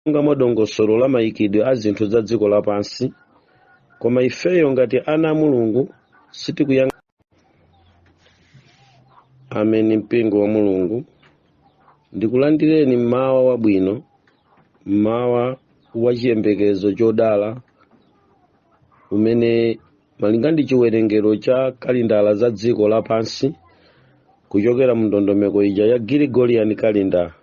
Monga mwa dongosolo la mayikidwe a zinthu za dziko lapansi, koma ifeyo ngati ana a Mulungu sitikuyang'ana. Ameni. Mpingo wa Mulungu, ndikulandireni mmawa wabwino, mmawa wa chiyembekezo chodala, umene malinga ndi chiwerengero cha kalindala za dziko lapansi kuchokera mu ndondomeko ija ya Gregorian calendar,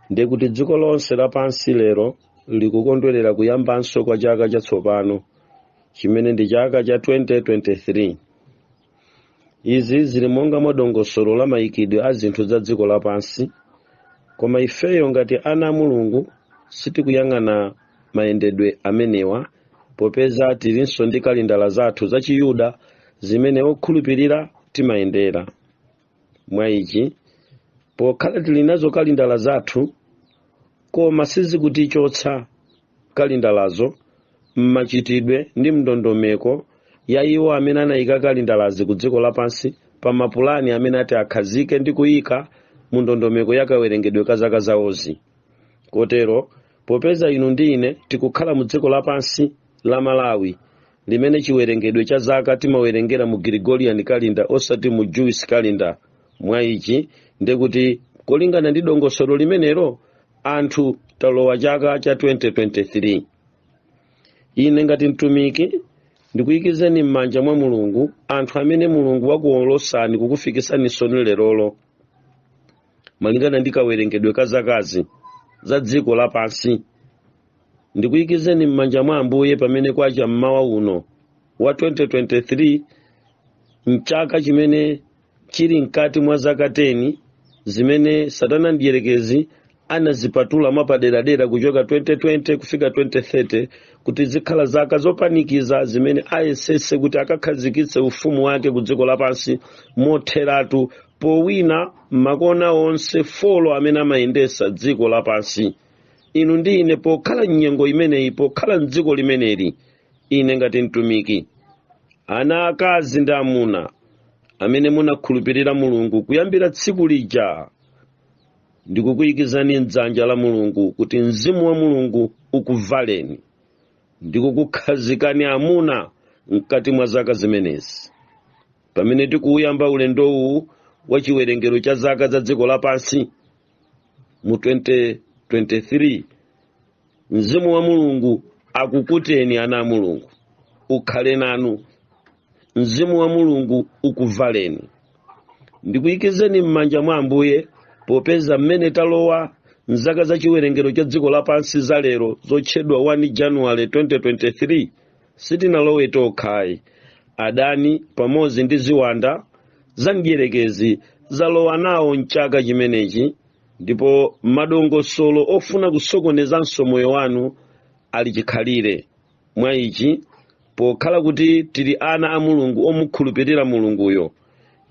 ndiye kuti dziko lonse lapansi lero likukondwerera kuyambanso kwa chaka chatsopano, chimene ndi chaka cha 2023. Izi zili monga mwa dongosolo la mayikidwe a zinthu za dziko lapansi, koma ifeyo ngati ana a Mulungu sitikuyang'ana mayendedwe amenewa, popeza tilinso ndi kalindala zathu za Chiyuda zimene okhulupirira timayendera. Mwa ichi, pokhala tili nazo kalindala zathu, koma sizikutichotsa kalindalazo m'machitidwe ndi mndondomeko ya iwo amene anayika kalindalazi ku dziko lapansi, pa mapulani amene ati akhazike ndi kuyika mu ndondomeko ya kawerengedwe ka zaka zawozi. Kotero popeza inu ndi ine tikukhala mu dziko lapansi la Malawi, limene chiwerengedwe cha zaka timawerengera mu Gregorian calendar osati mu Jewish calendar, mwa ichi ndekuti kolingana ndi dongosolo limenelo anthu talowa chaka cha 2023. Ine ngati mtumiki ndikuyikizeni m'manja mwa Mulungu, anthu amene Mulungu wakuwolosani kukufikisani soni lerolo malingana ndi kawerengedwe ka zakazi za dziko lapansi. Ndikuyikizeni m'manja mwa Ambuye pamene kwacha mmawa uno wa 2023, mchaka chimene chili mkati mwa zaka 10 zimene Satana Mdierekezi anazipatula mwapaderadera kuchoka 2020 kufika 2030, kuti zikhala zaka zopanikiza zimene ayesese kuti akakhazikitse ufumu wake ku dziko lapansi motheratu, powina makona onse four amene amayendesa dziko lapansi. Inu ndi ine pokhala mnyengo imeneyi, pokhala mdziko limeneli, ine ngati mtumiki, ana akazi ndi amuna amene munakhulupirira Mulungu kuyambira tsiku lija, ndikukuyikizani mdzanja la Mulungu kuti mzimu wa Mulungu ukuvaleni ndikukukhazikani amuna mkati mwa zaka zimenezi. Pamene tikuuyamba ulendowu wa chiwerengero cha zaka za dziko lapansi mu 2023, mzimu wa Mulungu akukuteni, ana a Mulungu, ukhale nanu. Mzimu wa Mulungu ukuvaleni. Ndikuyikizeni m'manja mwa Ambuye, popeza mmene talowa mzaka za chiwerengero cha dziko lapansi za lero zotchedwa 1 January 2023, sitinalowe tokhayi. Adani pamodzi ndi ziwanda za mdierekezi zalowa nawo mchaka chimenechi, ndipo madongosolo ofuna kusokonezanso moyo wanu ali chikhalire. Mwa ichi, pokhala kuti tili ana a Mulungu omukhulupirira Mulunguyo,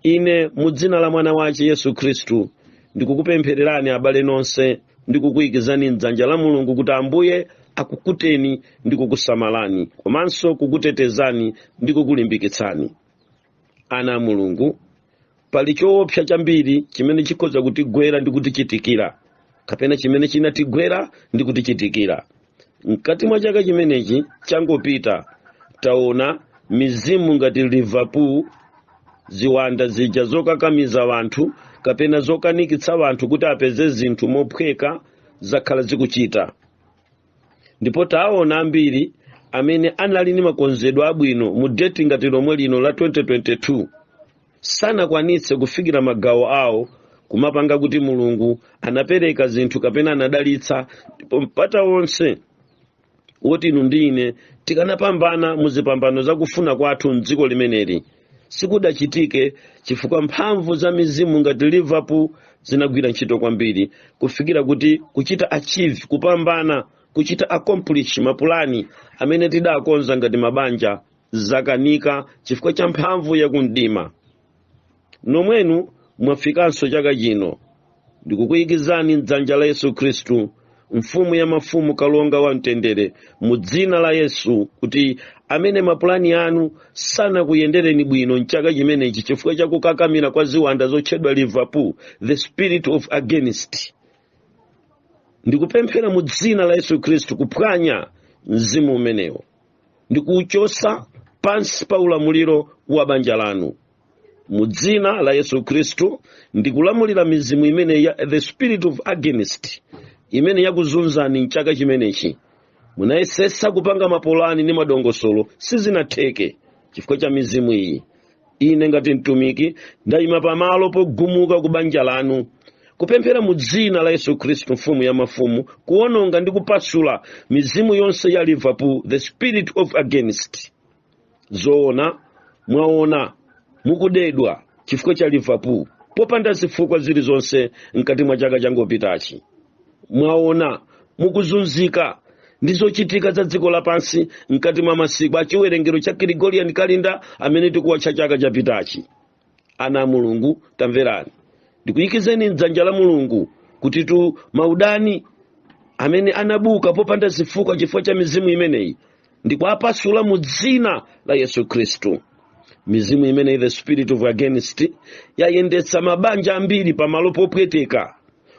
ine mu dzina la mwana wace Yesu Khristu ndikukupemphererani abale nonse, ndikukuyikizani mdzanja la Mulungu kuti Ambuye akukuteni ndi kukusamalani, komanso kukutetezani ndi kukulimbikitsani. Ana a Mulungu, pali choopsa chambiri chimene chikhoza kutigwera ndi kutichitikira, kapena chimene chinatigwera ndi kutichitikira mkati mwa chaka chimenechi changopita. Taona mizimu ngati Liverpool, ziwanda zija zokakamiza wanthu kapena zokanikitsa wanthu kuti apeze zinthu mophweka, zakhala zikuchita. Ndipo taona ambiri amene anali ndi makonzedwe abwino mu date ngati lomwe lino la 2022 sanakwanitse kufikira magawo awo, kumapanga kuti Mulungu anapereka zinthu kapena anadalitsa, ndipo mpata wonse woti inu ndi ine tikanapambana mu zipambano zakufuna kwathu mdziko limeneli sikudachitike, chifukwa mphamvu za mizimu ngati Liverpool zinagwira ntchito kwambiri kufikira kuti kuchita achieve, kupambana, kuchita accomplish mapulani amene tidakonza ngati mabanja zakanika chifukwa cha mphamvu yakumdima. Nomwenu mwafikanso chaka chino, ndikukuyikizani mdzanja la Yesu Khristu, mfumu ya mafumu, kalonga wa mtendere, mu dzina la Yesu, kuti amene mapulani anu sanakuyendereni bwino mchaka chimenechi chifukwa cha kukakamira kwa ziwanda zotchedwa Liverpool, the spirit of against, Ndikupemphera mu dzina la Yesu Khristu kuphwanya mzimu umenewo ndikuuchosa pansi pa ulamuliro wa banja lanu. Mu dzina la Yesu Khristu ndikulamulira mizimu imene ya the spirit of against imene yakuzunzani mchaka chimenechi. Munayesesa kupanga mapulani ndi madongosolo, sizinatheke chifukwa cha mizimu iyi. Ine ngati mtumiki ndayima pamalo pogumuka ku banja lanu, kupemphera mu dzina la Yesu Khristu, Mfumu ya mafumu, kuwononga ndi kupasula mizimu yonse ya Liverpool, the spirit of against. Zoona, mwaona mukudedwa chifukwa cha Liverpool popanda zifukwa zilizonse mkati mwa chaka changopitachi. Mwaona mukuzunzika ndi zochitika za dziko lapansi mkati mwa masiku achiwerengero cha Gregorian calendar amene tikuwatcha chaka chapitachi. Ana a Mulungu, tamverani, ndikuyikizeni mdzanja la Mulungu kuti tu maudani amene anabuka popanda zifukwa chifukwa cha mizimu imeneyi ndikuapasula mu dzina la Yesu Khristu. Mizimu imeneyi, the spirit of against, yayendetsa mabanja ambiri pamalo popweteka,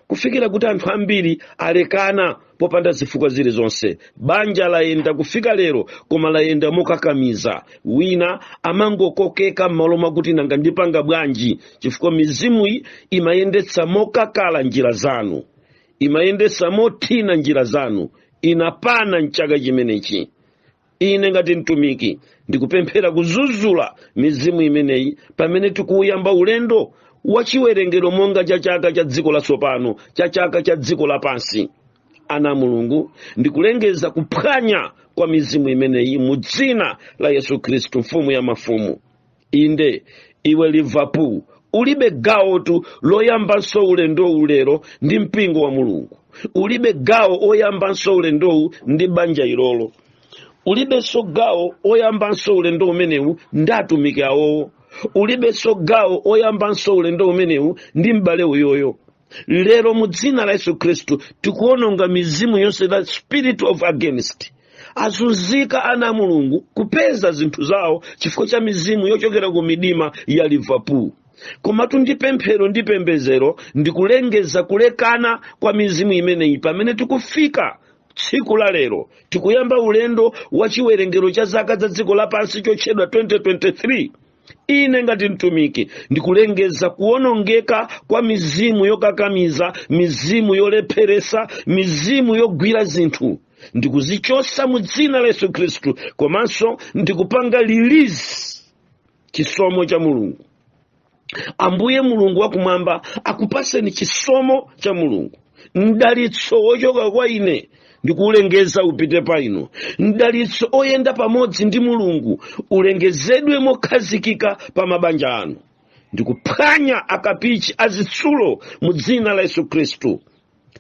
kufikira kuti anthu ambiri alekana popanda zifukwa zilizonse. Banja layenda kufika lero, koma layenda mokakamiza. Wina amangokokeka m'malo mwakuti, "Nanga ndipanga bwanji?" Chifukwa mizimuyi imayendetsa mokakala njira zanu, imayendetsa mothina njira zanu, inapana mchaka chimenechi. Ine ngati mtumiki ndikupemphera kuzuzula mizimu imeneyi pamene tikuyamba ulendo wa chiwerengero monga cha chaka cha dziko latsopano, cha chaka cha dziko lapansi. Ana a Mulungu, ndikulengeza kuphwanya kwa mizimu imeneyi mu dzina la Yesu Khristu, Mfumu ya mafumu. Inde, iwe Liverpool, ulibe gawotu loyambanso ulendowu lero ndi mpingo wa Mulungu. Ulibe gawo oyambanso ulendowu ndi banja ilolo. Ulibenso gawo oyambanso ulendo umenewu ndi atumiki awowo. Ulibenso gawo oyambanso ulendo umenewu ndi m'bale uyoyo. Lero mu dzina la Yesu Khristu tikuononga mizimu yonse, the spirit of against. Azunzika ana a Mulungu kupeza zinthu zawo chifukwa cha mizimu yochokera ku midima ya Liverpool. Komatu ndi pemphero ndi pembedzero ndikulengeza kulekana kwa mizimu imeneyi pamene tikufika tsiku la lero, tikuyamba ulendo wa chiwerengero cha zaka za dziko lapansi chotchedwa 2023. Ine ngati mtumiki ndikulengeza kuwonongeka kwa mizimu yokakamiza, mizimu yolepheresa, mizimu yogwira zinthu. Ndikuzichosa mu dzina la Yesu Khristu, komanso ndikupanga release chisomo cha Mulungu. Ambuye Mulungu wakumwamba akupaseni chisomo cha Mulungu. Mdalitso wochoka kwa ine ndikuulengeza upite pa inu. Mdalitso oyenda pamodzi ndi Mulungu ulengezedwe mokhazikika pa mabanja anu. Ndikuphwanya akapichi azitsulo mu dzina la Yesu Khristu.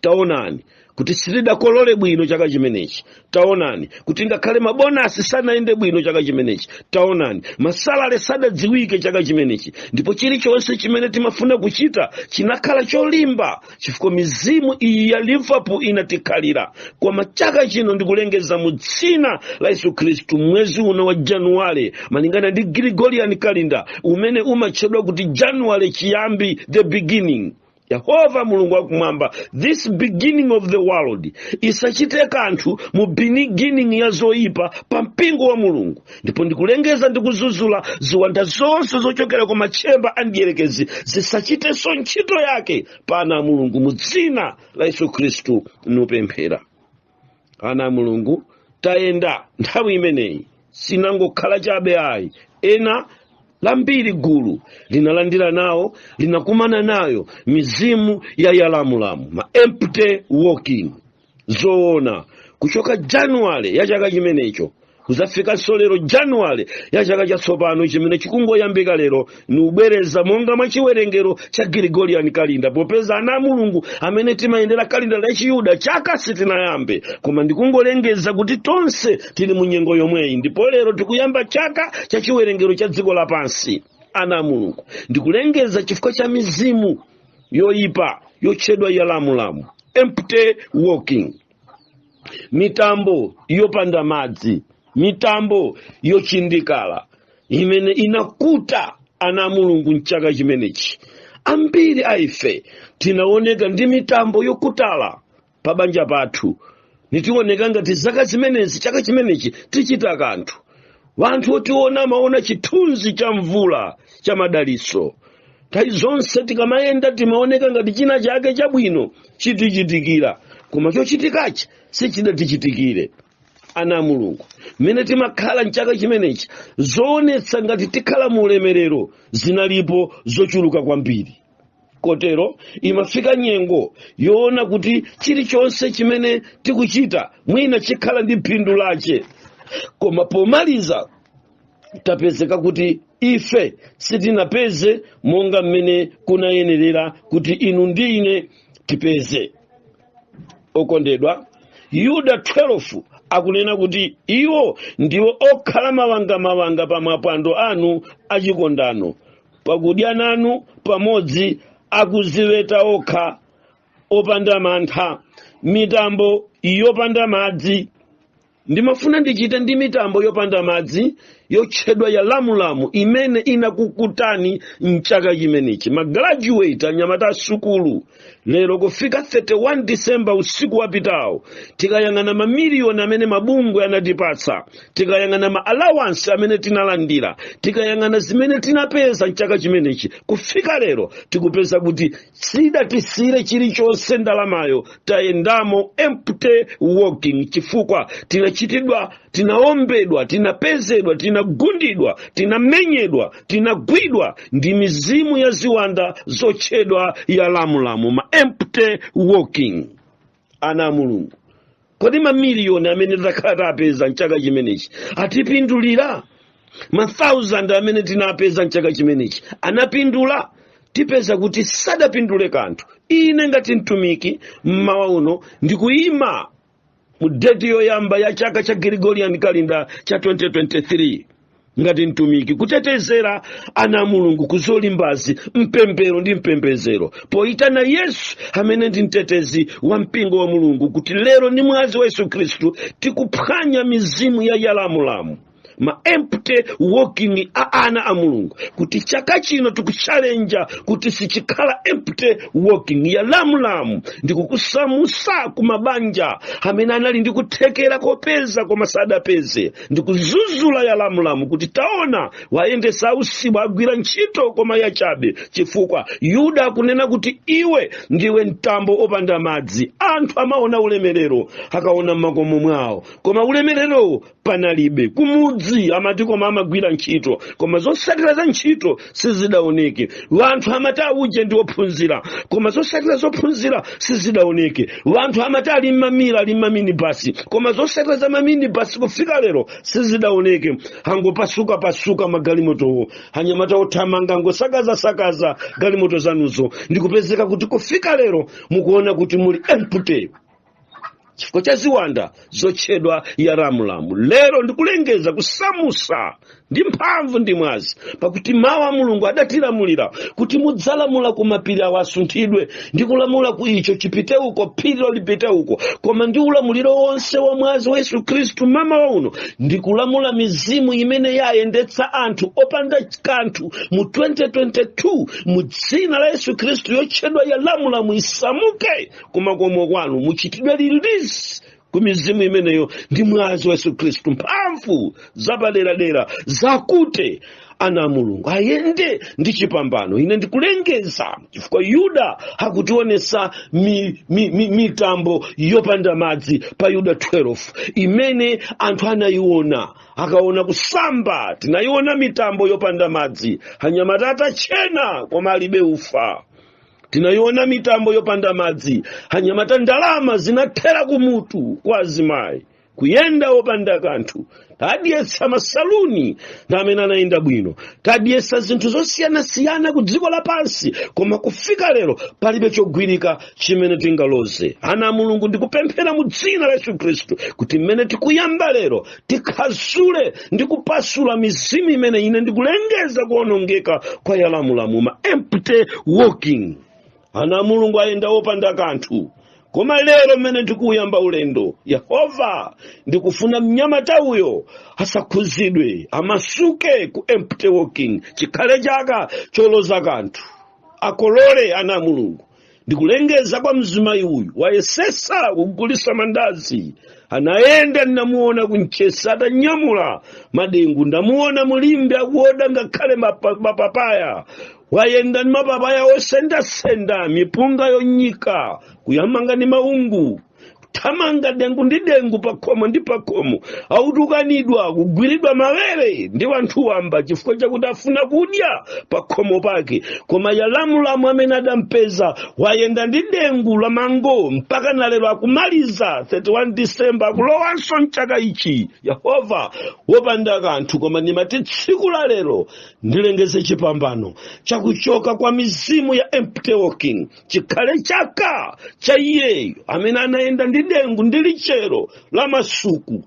Taonani kuti sitidakolole bwino chaka chimenechi. Taonani kuti ngakhale mabonasi sanayende bwino chaka chimenechi. Taonani, ma salary sadadziwike chaka chimenechi, ndipo chilichonse chimene timafuna kuchita chinakhala cholimba chifukwa mizimu iyi ya Liverpool inatikhalira. Koma chaka chino ndikulengeza mu dzina la Yesu Khristu, mwezi uno wa Januwale, malingana ndi Gregorian calendar umene umatchedwa kuti Januwale, chiyambi, the beginning, Yehova Mulungu wakumwamba, this beginning of the world isachite kanthu mu beginning ya zoyipa pa mpingo wa Mulungu. Ndipo ndikulengeza ndi kuzuzula ziwanda zonse zochokera ku ma chamber a mdierekezi zisachitenso ntchito yake pa ana a Mulungu. Mu dzina la Yesu Khristu nupemphera. Ana a Mulungu, tayenda nthawi imeneyi sinangokhala chabe ayi. Ena lambiri gulu linalandira nawo, linakumana nayo mizimu ya yalamulamu, ma empty walking. Zoona, kuchoka Januwale ya chaka chimenecho kuzafikanso lero Januwale ya chaka chatsopano chimene chikungoyambika lero, niubwereza monga mwa chiwerengero cha Gregorian calendar, popeza ana a Mulungu amene timayendera kalenda la Chiyuda chaka sitinayambe, koma ndikungolengeza kuti tonse tili mu nyengo yomweyi, ndipo lero tikuyamba chaka cha chiwerengero cha dziko lapansi. Ana a Mulungu, ndikulengeza chifukwa cha mizimu yoyipa yotchedwa yalamulamu, empty walking, mitambo yopanda madzi, mitambo yochindikala imene inakuta ana a Mulungu mchaka chimenechi. Ambiri a ife tinaoneka ndi mitambo yokutala pamaso. Pa banja pathu nitioneka ngati zaka zimenezi, chaka chimenechi tichita kanthu. Wanthu otiona amaona chithunzi cha mvula cha madaliso. Nthawi zonse tikamayenda timaoneka ngati china chake chabwino chitichitikira, koma chochitikachi sichidatichitikire. Ana a Mulungu, mmene timakhala mchaka chimenechi, zoonetsa ngati tikhala mu ulemerero zinalipo zochuluka kwambiri. Kotero imafika nyengo yoona kuti chilichonse chimene tikuchita mwina chikhala ndi phindu lache, koma pomaliza tapezeka kuti ife sitinapeze monga mmene kunayenerera kuti inu ndi ine tipeze. Okondedwa, Yuda 12 akunena kuti iwo ndiwo okhala mawangamawanga pa mapwando anu achikondano, pakudya nanu pamodzi akuziweta okha opanda mantha, mitambo yopanda madzi. Ndimafuna ndichite ndi mitambo yopanda madzi yotchedwa ya lamulamu imene inakukutani mchaka chimenechi. Magraduate, anyamata asukulu, lero kufika 31 December usiku wapitawo, tikayang'ana mamiliyoni amene mabungwe anatipatsa, tikayang'ana ma allowance amene tinalandira, tikayang'ana zimene tinapeza mchaka chimenechi kufika lero, tikupeza kuti sidatisire chilichonse ndalamayo. Tayendamo empty walking, chifukwa tinachitidwa, tinaombedwa, tinapezedwa, tinagundidwa, tinamenyedwa, tinagwidwa ndi mizimu ya ziwanda zotchedwa ya lamulamu, ma empty walking. Ana a Mulungu, kodi mamiliyoni amene takhala tapeza mchaka chimenechi atipindulira? Ma thousand amene tinapeza mchaka chimenechi anapindula? Tipeza kuti sadapindule kanthu. Ine ngati mtumiki, mmawa uno ndikuyima mu date yoyamba ya chaka cha Gregorian calendar cha 2023 ngati mtumiki, kutetezera ana a Mulungu kuzolimbazi, mpempero ndi mpembedzero, poyitana Yesu amene ndi mtetezi wa mpingo wa Mulungu, kuti lero ndi mwazi wa Yesu Khristu tikuphwanya mizimu ya yalamulamu, ma empty walking a ana a Mulungu, kuti chaka chino tikuchalenja kuti sichikhala empty walking ya lamulamu. Ndikukusamusa kumabanja amene anali ndi kuthekera kopeza koma sadapeze. Ndikuzuzula ya lamulamu kuti taona, wayendesa usiku, agwira ntchito koma yachabe, chifukwa Yuda akunena kuti iwe ndiwe mtambo opanda madzi. Anthu amaona ulemerero akaona m'makomo mwawo, koma ulemererowo panalibe. Kumudzi amati koma amagwira ntchito, koma zotsatira za ntchito sizidaoneke. Wanthu amati auje ndi ophunzira, koma zotsatira zophunzira sizidaoneke. Wanthu amati ali mmamira, ali mmaminibasi, koma zotsatira za maminibasi kufika lero sizidaoneke. Angopasuka pasuka magalimotowo, anyamata othamanga angosakazasakaza galimoto zanuzo, ndikupezeka kuti kufika lero mukuona kuti muli empty chifukwa cha ziwanda zotchedwa ya ramulamu. Lero ndikulengeza kusamusa ndi mphamvu ndi mwazi, pakuti mawu a Mulungu adatilamulira kuti mudzalamula ku mapiri awo asunthidwe, ndi kulamula ku icho chipite uko, phirilo lipite uko. Koma ndi ulamuliro wonse wa mwazi wa Yesu Khristu, mmawa uno ndikulamula mizimu imene yayendetsa anthu opanda kanthu mu 2022, mu dzina la Yesu Khristu, yotchedwa ya lamulamu isamuke kumakomo kwanu. Muchitidwe release ku mizimu imeneyo ndi mwazi wa Yesu Khristu, mphamvu zapaderadera zakute ana a Mulungu ayende ndi chipambano. Ine ndikulengeza chifukwa Yuda akutionesa mitambo yopanda madzi pa Yuda 12 imene anthu anayiona akaona kusamba. Tinayiona mitambo yopanda madzi, anyamata atachena koma alibe ufa. Tinayiona mitambo yopanda madzi, anyamata ndalama zinathera kumutu kwa azimayi, kuyenda wopanda kanthu. Tadyetsa masaluni ndi amene anayenda bwino, tadyetsa zinthu zosiyanasiyana ku dziko lapansi, koma kufika lero palibe chogwirika chimene tingaloze. Ana a Mulungu, ndikupemphera mu dzina la Yesu Khristu kuti mmene tikuyamba lero tikhazule ndi kupasula mizimu imene ine ndikulengeza kuonongeka kwa yalamulamu, ma empty walking. Ana a Mulungu ayenda wopanda kanthu, koma lero mmene tikuyamba ulendo, Yehova, ndikufuna mnyamata uyo asakhuzidwe, amasuke ku empty walking. Chikhale chaka choloza kanthu, akolole ana a Mulungu. Ndikulengeza kwa mzimayi uyu, wayesesa kugulisa mandazi, anayenda, ndamuona kunchesa atanyamula madengu, ndamuona mulimbi akuoda ngakhale mapapaya, wayenda ndi mapapaya osendasenda, mipunga yonyika, kuyamanga ndi maungu, kuthamanga dengu ndi dengu, pakhomo ndi pakhomo, autukanidwa, kugwiridwa mawere ndi wanthu wamba chifukwa chakuti afuna kudya pakhomo pake. Koma Yalamulamu amene adampeza wayenda ndi dengu la mango mpaka na lero akumaliza 31 Disemba, akulowanso mchaka ichi, Yehova, wopanda kanthu. Koma ndimati tsiku la lero ndilengeze chipambano chakuchoka kwa mizimu ya empty walking. Chikhale chaka cha iyeyo amene anayenda ndi dengu ndi lichero la masuku,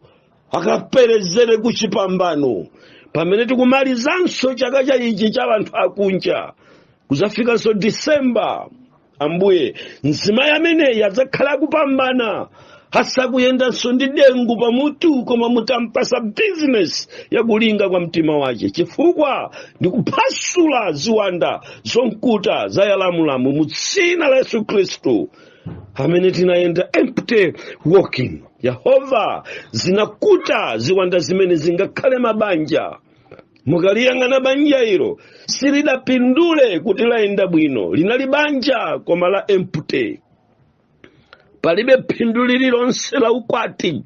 akaperezere ku chipambano pamene tikumalizanso chaka cha ichi cha anthu akunja, kuzafikanso Disemba. Ambuye, mzimayi ameneyi adzakhala akupambana, asakuyendanso ndi dengu pamutu, koma mutampasa bizinesi yakulinga kwa mtima wace, chifukwa ndikuphwasula ziwanda zonkuta za Yalamulamu mu dzina la Yesu Khristu. Amene tinayenda empty walking, Yehova, zinakuta ziwanda zimene zingakhale mabanja. Mukaliyang'ana banja ilo, silidapindule kuti layenda bwino. Linali banja koma la empty, palibe phindu lililonse la ukwati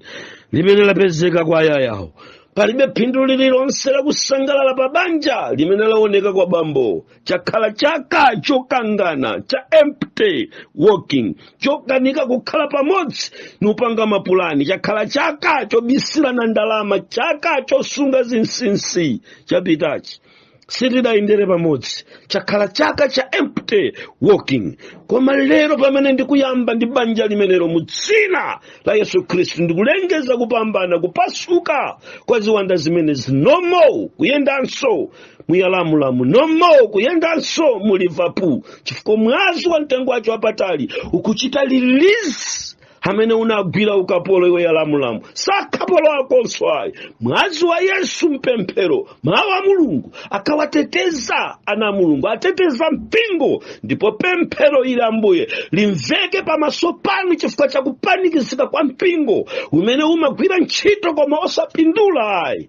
limene lapezeka kwa ayayawo, palibe phindu lililonse la kusangalala pa banja limene laoneka kwa bambo. Chakhala chaka chokangana, cha empty walking, chokanika kukhala pamodzi nupanga mapulani. Chakhala chaka chobisirana ndalama, chaka chosunga zinsinsi. Chapitachi sitidayendere pamodzi, chakhala chaka cha empty walking. Koma lero pamene ndikuyamba ndi banja limenelo, mu dzina la Yesu Khristu, ndikulengeza kupambana, kupasuka kwa ziwanda zimenezi. No more kuyendanso muyalamulamu, no more kuyendanso mu Liverpool, chifukwa mwazi wa mtengo wacho wapatali ukuchita release amene unagwira ukapolo. Iwe Yalamulamu, sakhapolo akonso ayi. Mwazi wa Yesu, mpemphero, mawu a Mulungu akawateteza ana a Mulungu, ateteza mpingo. Ndipo pemphero ili, Ambuye, limveke pamaso panu chifukwa cha kupanikizika kwa mpingo umene umagwira ntchito koma osapindula ayi.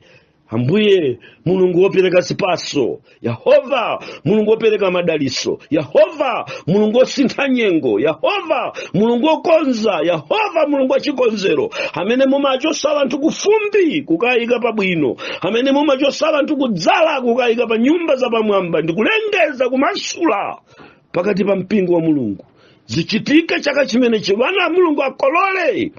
Ambuye Mulungu wopereka zipaso, Yehova Mulungu wopereka madaliso, Yehova Mulungu wosintha nyengo, Yehova Mulungu wokonza, Yehova Mulungu wachikonzero, amene mumachosa anthu ku fumbi kukayika pabwino, amene mumachosa anthu kudzala kukayika pa nyumba zapamwamba, ndikulengeza kumasula pakati pa mpingo wa Mulungu. Zichitike chaka chimenechi, vana a Mulungu akolole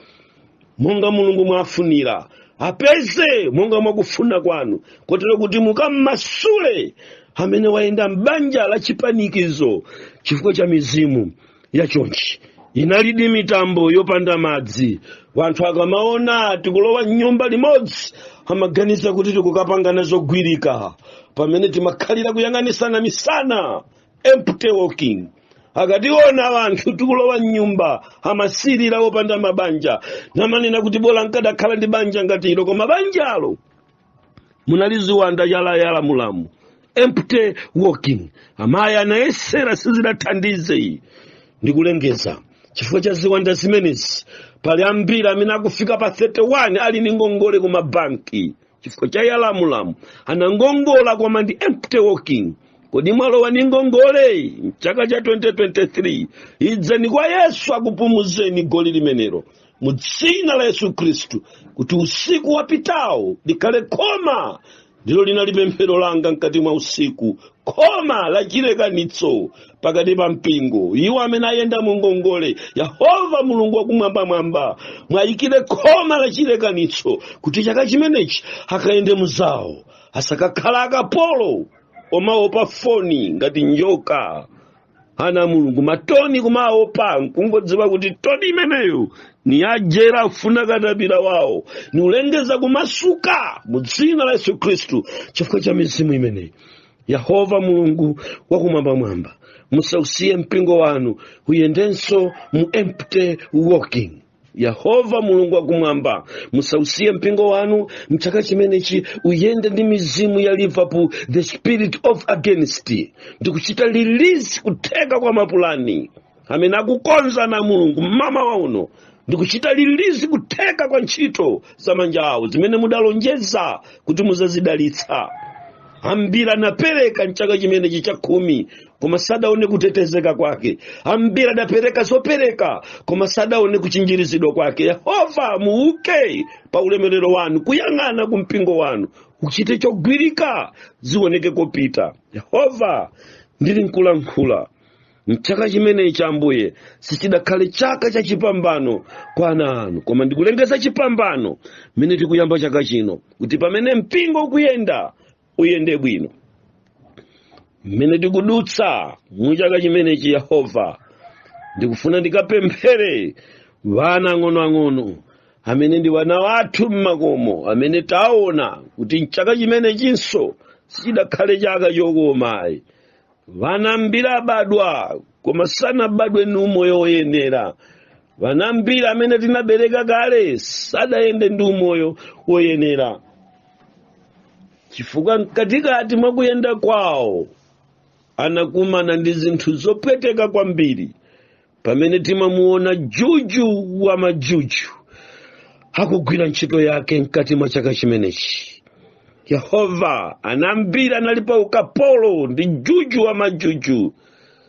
monga Mulungu mwafunira, apeze monga mwakufuna kwanu, kotero kuti mukammasule amene wayenda m'banja la chipanikizo chifukwa cha mizimu yachonchi. Inalidi mitambo yopanda madzi. Wanthu akamaona tikulowa mnyumba limodzi, amaganiza kuti tikukapangana zogwirika, pamene timakhalira kuyang'anisana misana, empty walking. Akationa anthu tikulowa mnyumba, amasirira wopanda mabanja, namanena kuti bola nkadakhala ndi banja ngati ilo. Koma banjalo munali ziwanda, yalamulamu, empty walking. Amayi anayesera, sizidathandize. Ndikulengeza chifukwa cha ziwanda zimenezi, pali ambiri amene akufika pa 31 ali ndi ngongole ku mabanki chifukwa cha yalamulamu. Anangongola koma ndi empty walking. Kodi mwalowa ndi ngongole mchaka cha 2023? Idzani kwa Yesu akupumuzeni goli limenelo mu dzina la Yesu Khristu, kuti usiku wapitawo likhale khoma. Ndilo linali pemphero langa mkati mwa usiku, khoma la chilekanitso pakati pa mpingo. Iwo amene ayenda mu ngongole, Yehova Mulungu wakumwambamwamba, mwayikire khoma la chilekanitso kuti chaka chimenechi akayende muzawo, asakakhala akapolo omaopa foni ngati njoka. Ana a Mulungu, matoni kumaopa, nkungodziwa kuti toni imeneyo ni ajera afuna katapira wawo. Niulengeza kumasuka mu dzina la Yesu Khristu chifukwa cha mizimu imeneyi. Yehova Mulungu wakumwambamwamba, musausiye mpingo wanu uyendenso mu empty walking. Yehova Mulungu wakumwamba, musausiye mpingo wanu mchaka chimenechi uyende ndi mizimu ya Liverpool, the spirit of against. Ndikuchita release kutheka kwa mapulani. Amene akukonza na Mulungu mmawa uno ndikuchita release kutheka kwa ntchito za manja awo zimene mudalonjeza kuti muzazidalitsa. Ambiri anapereka mchaka chimenechi cha 10, koma sadaone kutetezeka kwake. Ambiri adapereka zopereka, koma sadaone kuchinjirizidwa kwake. Yehova, muuke pa ulemerero wanu kuyang'ana ku mpingo wanu, uchite chogwirika, zioneke kopita. Yehova, ndili nkulankhula, mchaka chimenechi, Ambuye, sichidakhale chaka cha chipambano kwa ana anu, koma ndikulengeza chipambano mmene tikuyamba chaka chino, kuti pamene mpingo ukuyenda, uyende bwino. Mmene tikudutsa muchaka chimenechi, Yehova, ndikufuna ndikapemphere vana ang'onoang'ono amene ndi vana wathu mmakomo, amene taona kuti mchaka chimenechinso sichidakhale chaka chokomayi. Vana ambiri abadwa, koma sanabadwe ndi umoyo woyenera. Vana ambiri amene tinabereka kale sadayende ndi umoyo woyenera, chifukwa mkatikati mwa kuyenda kwawo anakumana ndi zinthu zopweteka kwambiri. Pamene timamuona juju wa majuju akugwira ntchito yake mkati mwa chaka chimenechi, Yehova, ana ambiri anali pa ukapolo ndi juju wa majuju,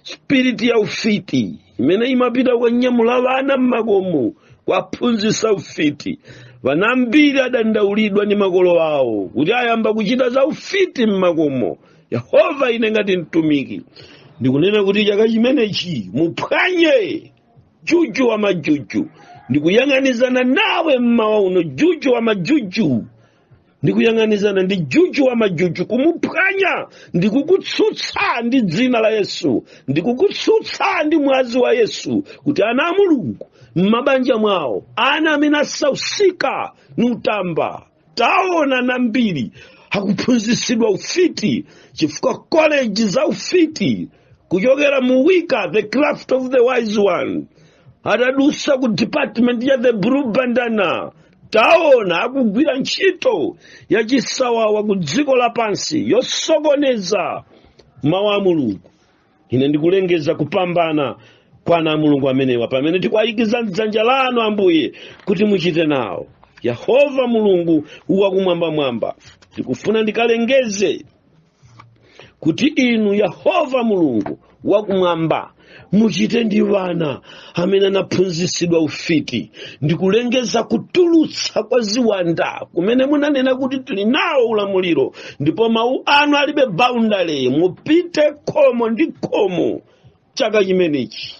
spirit ya ufiti imene imapita kukanyamula vana mmakomo kuwaphunzitsa ufiti. Vana ambiri adandaulidwa ndi makolo awo kuti ayamba kuchita za ufiti mmakomo. Yehova, ine ngati mtumiki ndikunena kuti chaka chimenechi muphwanye juju wa majuju. Ndikuyang'anizana nawe mmawa uno, juju wa majuju. Ndikuyang'anizana ndi juju wa majuju kumuphwanya. Ndikukutsutsa ndi dzina la Yesu, ndikukutsutsa ndi mwazi wa Yesu, kuti ana a Mulungu m'mabanja mwawo, ana amene asausika nutamba, taona nambiri akuphunzitsidwa ufiti, chifukwa college za ufiti kuchokera mu Wicca, the craft of the wise one, atadusa ku department ya the blue bandana, taona akugwira ntchito yachisawawa ku dziko lapansi yosokoneza mawu a Mulungu. Ine ndikulengeza kupambana kwa ana a Mulungu amenewa pamene tikuwayikiza mdzanja lanu, Ambuye, kuti muchite nawo. Yehova Mulungu wakumwambamwamba, ndikufuna ndikalengeze kuti inu, Yehova Mulungu wakumwamba, muchite ndi vana amene anaphunzitsidwa ufiti. Ndikulengeza kutulutsa kwa ziwanda kumene munanena kuti tili nawo ulamuliro, ndipo mawu anu alibe boundary. Mupite khomo ndi khomo chaka chimenechi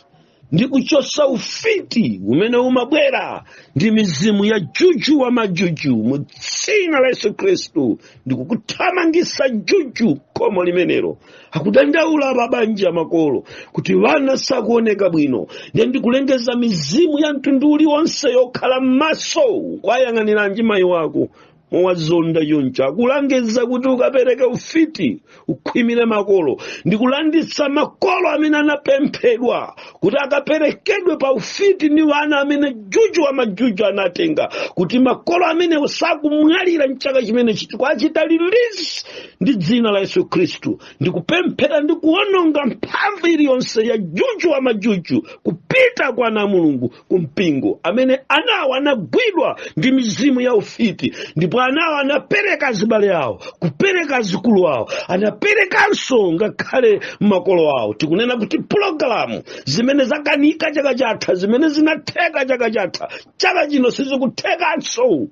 ndi kuchosa ufiti umene umabwera ndi mizimu ya juju wa majuju. Mu dzina la Yesu Khristu, ndikukuthamangisa juju khomo limenelo. Akudandaula mabanja, makolo, kuti vana sakuoneka bwino. Ndiye ndikulengeza mizimu ya mtundu uliwonse yokhala m'maso, kwayang'aniranji mayi wako mowazonda choncho, akulangeza kuti ukapereke ufiti ukhwimire makolo. Ndikulanditsa makolo amene anapemphedwa kuti akaperekedwe pa ufiti ndi wana amene juju wa majuju anatenga, kuti makolo amenewo sakumwalira mchaka chimene chikuachita release ndi dzina la Yesu Khristu. Ndikupemphera ndi kuwononga mphamvu iliyonse ya juju wa majuju kupita kwa ana a Mulungu kumpingo, amene anawo anagwidwa ndi mizimu ya ufiti, ndipo anawo anapereka azibale awo, kupereka azikulu awo, anaperekanso ngakhale makolo awo. Tikunena kuti pulogalamu zimene zakanika chaka chatha, zimene zinatheka chaka chatha, chaka chino sizikuthekanso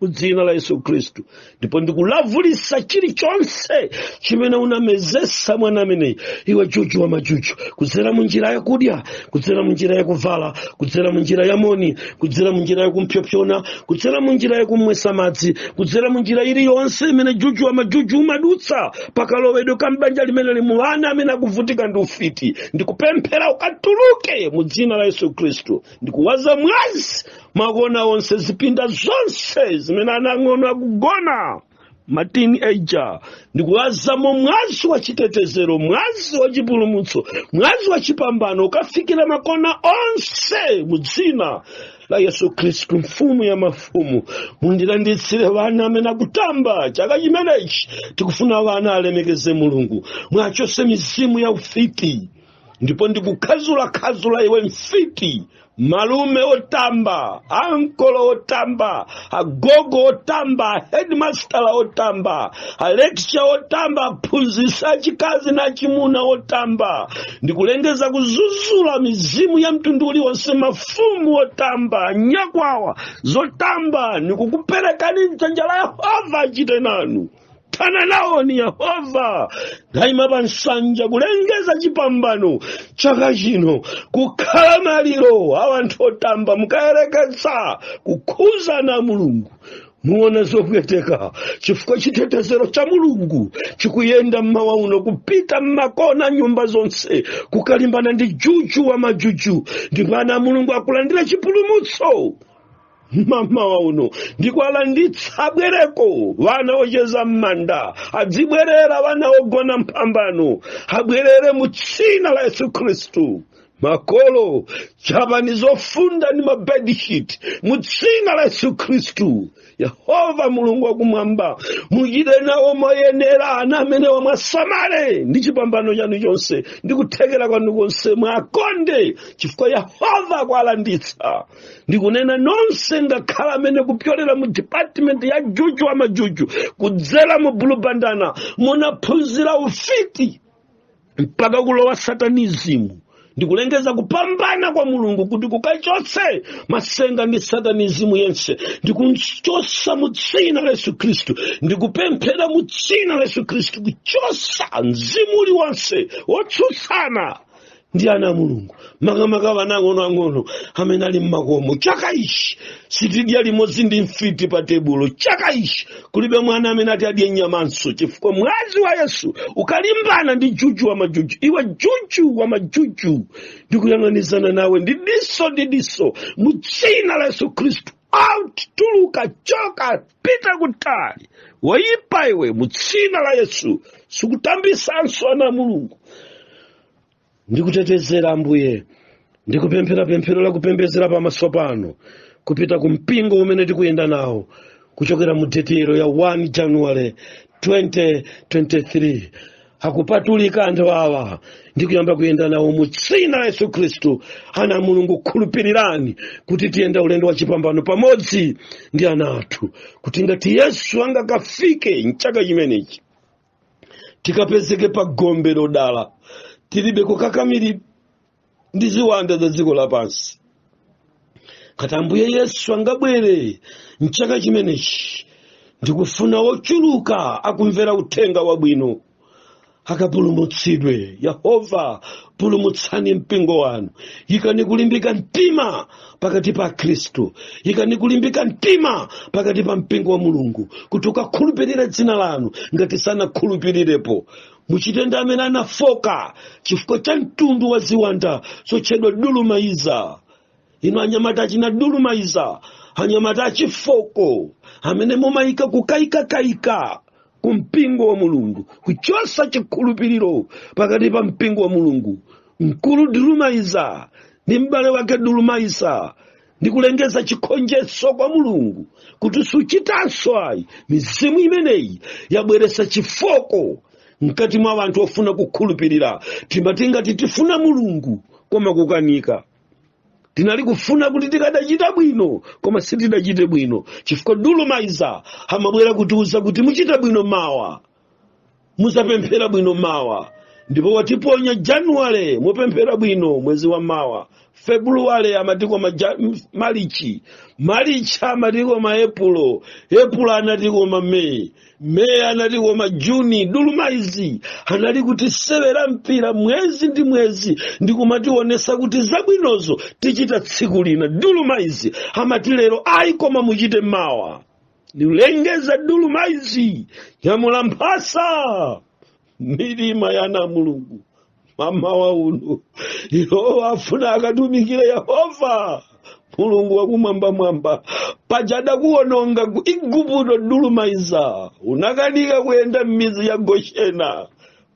kudzina la Yesu Khristu. Ndipo ndikulavulisa chilichonse chimene unamezesa mwana ameneyi, iwe juju wa majuju, kudzera mu njira yakudya, kudzera mu njira yakuvala, kudzera mu njira ya moni, kudzera mu njira yakumpyopyona, kudzera mu njira yakumwesa madzi, kudzera mu njira iliyonse imene juju wa majuju umadutsa pakalowedwe ka mbanja limene limu ana amene akuvutika ndi ufiti. Ndikupemphera ukatuluke mu dzina la Yesu Khristu. Ndikuwaza mwazi makona onse, zipinda zonse zimene ana ang'ono akugona, ma teenager. Ndikuwazamo mwazi wa chitetezero, mwazi wa chipulumutso, mwazi wa chipambano, ukafikira makona onse mu dzina la Yesu Khristu, mfumu ya mafumu. Mundilanditsire vana amene akutamba. Chaka chimenechi tikufuna vana alemekeze Mulungu. Mwachose mizimu ya ufiti. Ndipo ndikukhazulakhazula iwe mfiti, malume otamba, ankolo otamba, agogo otamba, headmaster otamba, alecturer otamba, aphunzitsi achikazi na achimuna otamba. Ndikulengeza kuzuzula mizimu ya mtundu uliwonse, mafumu otamba, nyakwawa zotamba. Ndikukuperekani mdzanja la Yehova, achite nanu. Thana nawo ni Yehova. Ndayima pa nsanja kulengeza chipambano chaka chino, kukhala maliro a anthu otamba. Mukayerekeza kukhuzana Mulungu, muona zopweteka, chifukwa chitetezero cha Mulungu chikuyenda mmawa uno kupita mmakona, nyumba zonse, kukalimbana ndi juju wa majuju. Ndipo ana a Mulungu akulandira chipulumutso mmawa uno, ndikuwalanditsa abwereko. Vana ocheza m'manda adzibwerera, vana ogona mphambano abwerere mu dzina la Yesu Khristu. Makolo, chapani zofunda ndi mabedsheet mu dzina la Yesu Khristu. Yehova Mulungu wakumwamba, muchite nawo moyenera ana amene mwasamale ndi chipambano chanu chonse ndi kuthekera kwanu konse, mwakonde, chifukwa Yehova akuwalanditsa. Ndikunena nonse, ngakhala amene kupyolera mu department ya juju wa majuju, kudzera mu blue bandana, munaphunzira ufiti mpaka kulowa satanism, ndikulengeza kupambana kwa Mulungu kuti kukachotse masenga ndi satanism yense. Ndikuchosa mu dzina la Yesu Khristu. Ndikupemphera mu dzina la Yesu Khristu kuchosa mzimu uliwonse wotsutsana ndi ana a Mulungu, makamaka vana ang'onoang'ono amene ali mmakomo. Chaka ichi sitidya limodzi ndi mfiti pa tebulo. Chaka ichi kulibe mwana amene ati adye nyamanso, chifukwa mwazi wa Yesu ukalimbana ndi juju wa majuju. Iwe juju wa majuju, ndikuyang'anizana nawe ndi diso ndi diso mu dzina la Yesu Khristu. Out, tuluka, choka, pita kutali, woyipa iwe, mu dzina la Yesu. Sikutambisanso ana a Mulungu. Ndikutetezera Ambuye, ndikupemphera pemphero la kupembedzera pamaso pano kupita ku mpingo umene tikuyenda nawo kuchokera mu date ya 1 January 2023. Akupatulika anthu awa ndikuyamba kuyenda nawo mu dzina la Yesu Khristu. Ana a Mulungu, khulupirirani kuti tiyenda ulendo wa chipambano pamodzi ndi ana athu, kuti ngati Yesu angakafike mchaka chimenechi, tikapezeke pa gombe lodala, tilibe kukakamiri ndi ziwanda za dziko lapansi. Ngati Ambuye Yesu angabwere mchaka chimenechi, ndikufuna wochuluka akumvera uthenga wabwino akapulumutsidwe. Yehova, pulumutsani mpingo wanu. Yikani kulimbika mtima pakati pa Khristu, yikani kulimbika mtima pakati pa mpingo wa Mulungu kuti ukakhulupirire dzina lanu ngati sanakhulupirirepo. Muchitenda amene anafoka chifukwa cha mtundu wa ziwanda zotchedwa dulumaiza. Inu anyamata achina dulumaiza, anyamata achifoko amene mumayika kukayikakayika ku mpingo wa Mulungu, kuchosa chikhulupiriro pakati pa mpingo wa Mulungu, mkulu Dulumaiza ndi m'bale wake Dulumaisa, ndikulengeza chikhonjetso kwa Mulungu kuti suchitanso ayi. Mizimu imeneyi yabweretsa chifoko mkati mwa anthu ofuna kukhulupirira. Timati ngati tifuna Mulungu koma kukanika, tinali kufuna kuti tikadachita bwino koma sitidachite bwino, chifukwa Dulumaiza amabwera kutiuza kuti muchita bwino mawa, muzapemphera bwino mawa. Ndipo watiponya Januwale, mupemphera bwino mwezi wa mawa. Februwale amatiko Malichi, Malichi amatiko ma Epulo, Epulo anatiko ma Meyi, Meyi anatiko ma Juni. Dulumaizi anali kutisewera mpira mwezi ndi mwezi ndikumationesa kuti zabwinozo tichita tsiku lina. Dulumaizi amati lero ayi, koma muchite mawa. Ndilengeza, Dulumaizi, nyamula mphasa. Milima ya ana Mulungu mamawa uno, iwo afuna akatumikire Yehova Mulungu wakumwambamwamba. Paja adakuwononga ku Igupto Dulumaiza, unakanika kuyenda m'mizi ya Goshena.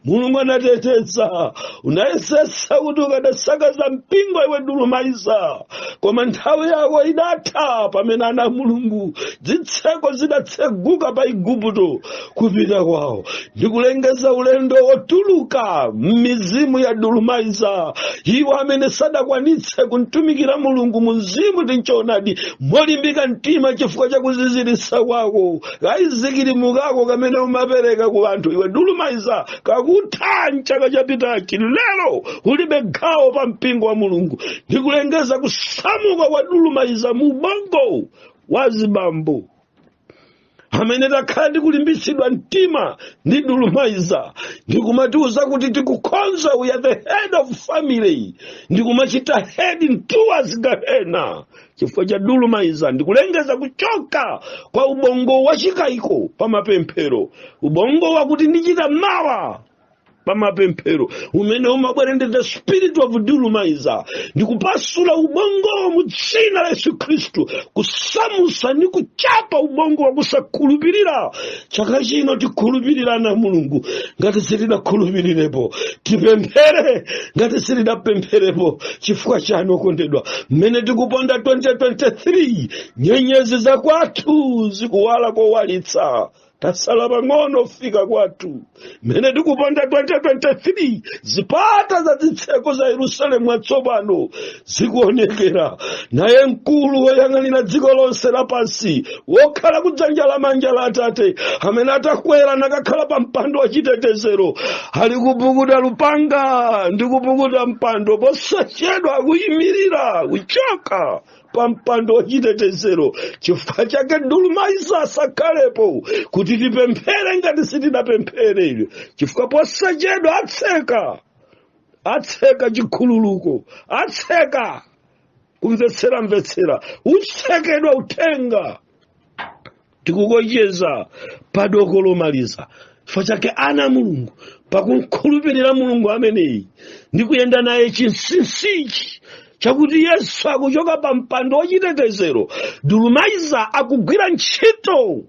Mulungu anateteza. Unayesetsa kuti ukadasakaza mpingo iwe Dulumaiza, koma nthawi yako idatha pamene ana Mulungu zitseko zidatseguka pa Igupto kupita kwawo. Ndikulengeza ulendo wotuluka m'mizimu ya Dulumaiza. Iwo amene sadakwanitse kumtumikira Mulungu mu mzimu ndi mchoonadi molimbika mtima chifukwa cha kuzizirisa kwako, kaizikirimu kamene umapereka ku anthu, iwe Dulumaiza, kakutha mchaka chapitachi. Lero ulibe gawo pa mpingo wa Mulungu. Ndikulengeza kusamuka kwa Dulumaiza mu ubongo wa zibambo amene takhala tikulimbitsidwa mtima ndi Dulumaiza ndikumatiuza kuti tikukhonza, we are the head of family, ndikumachita heading towards gahena chifukwa cha Dulumaiza. Ndikulengeza kuchoka kwa ubongo wa chikayiko pa mapemphero, ubongo wakuti ndichita mawa pa mapemphero, umene umabwera ndi the spirit of Dulumaiza. Ndikupasula ubongo mu dzina la Yesu Khristu, kusamusa ndi kuchapa ubongo wakusakhulupirira. Chaka chino tikhulupirirana Mulungu ngati sitidakhulupirirepo, tipemphere ngati sitidapempherepo. Chifukwa chani, okondedwa? Mmene tikuponda 2023, nyenyezi zakwathu zikuwala kowalitsa, tasala pang'ono kufika kwathu. Mmene tikuponda 2023, zipata za zitseko za Yerusalemu watsopano zikuonekera, naye mkulu woyang'anira dziko lonse lapansi, wokhala kudzanja lamanja la Atate, amene atakwera nakakhala pa mpando wa chitetezero, ali kupukuta lupanga ndi kupukuta mpando. Posachedwa akuyimirira kuchoka pa mpando wa chitetezero. Chifukwa chake Dulumaiza asakhalepo kuti tipemphere ngati sitidapemphere, chifukwa posachedwa atseka, atseka chikhululuko, atseka kumvetseramvetsera, utsekedwa uthenga. Tikukocheza padoko lomaliza. Chifukwa chake ana Mulungu, pakumkhulupirira Mulungu ameneyi ndi kuyenda naye chinsinsichi chakuti Yesu akuchoka pa mpando wachitetezero, Dulumaiza akugwira ntchito